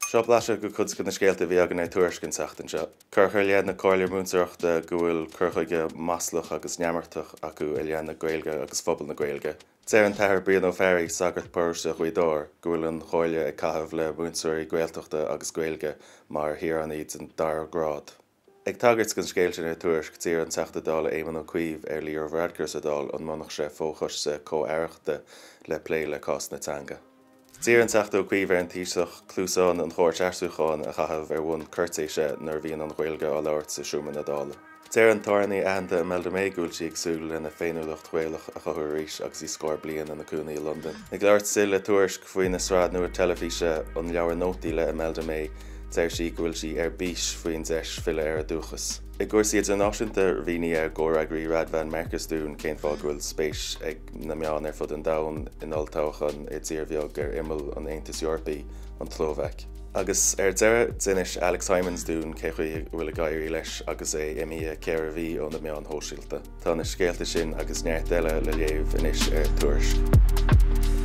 Seo blaiseadh de chuid de na scéalta a bhí againn ar Tuairisc an tseachtain seo. Cur i leith na Comhairle Múinteoireachta go bhfuil cur chuige maslach agus neamartach acu i leith na Gaeilge agus phobal na Gaeilge. Deir an tAthair Brian Ó Fearraigh, sagart paróiste Ghaoth Dobhair, go bhfuil an Chomhairle ag caitheamh le múinteoirí Gaeltachta agus Gaeilge mar shaoránaigh den dara grád. Ag tagairt don scéal sin ar Tuairisc, d'iarr an Teachta Dála Éamon Ó Cuív ar Leo Varadkar sa Dáil an mbunódh sé fo-choiste comh-aireachta le plé le cás na teanga. D'iarr an Teachta Ó Cuív ar an Taoiseach cluasáin an chórais aistriúcháin a chaitheamh ar bhonn cúirtéise nuair a bhíonn an Ghaeilge á labhairt i seomra na Dála. Deir an t-amhránaí aitheanta Imelda May go bhfuil sí ag súil lena féiniúlacht Ghaelach a chothú arís agus í scór bliain ina cónaí i Londain. Ag labhairt di le Tuairisc faoina sraith nua teilifíse An Leabhar Nótaí le Imelda May, deir sí go bhfuil sí ar bís faoin deis filleadh ar a dúchas. I gcúrsaí idirnáisiúnta, mhínigh ár gcomhfhreagraí Radvan Markus dúinn cén fáth go bhfuil spéis ag na meáin ar fud an domhain in olltoghchán i dtír bheag ar imeall an Aontais Eorpaigh, an tSlóvaic. Agus ar deireadh, d'inis Alex Hijmans dúinn cé chaoi a bhfuil ag éirí leis agus é imithe 4 mhí ó na meáin shóisialta. Tá na scéalta sin agus neart eile le léamh anois ar Tuairisc.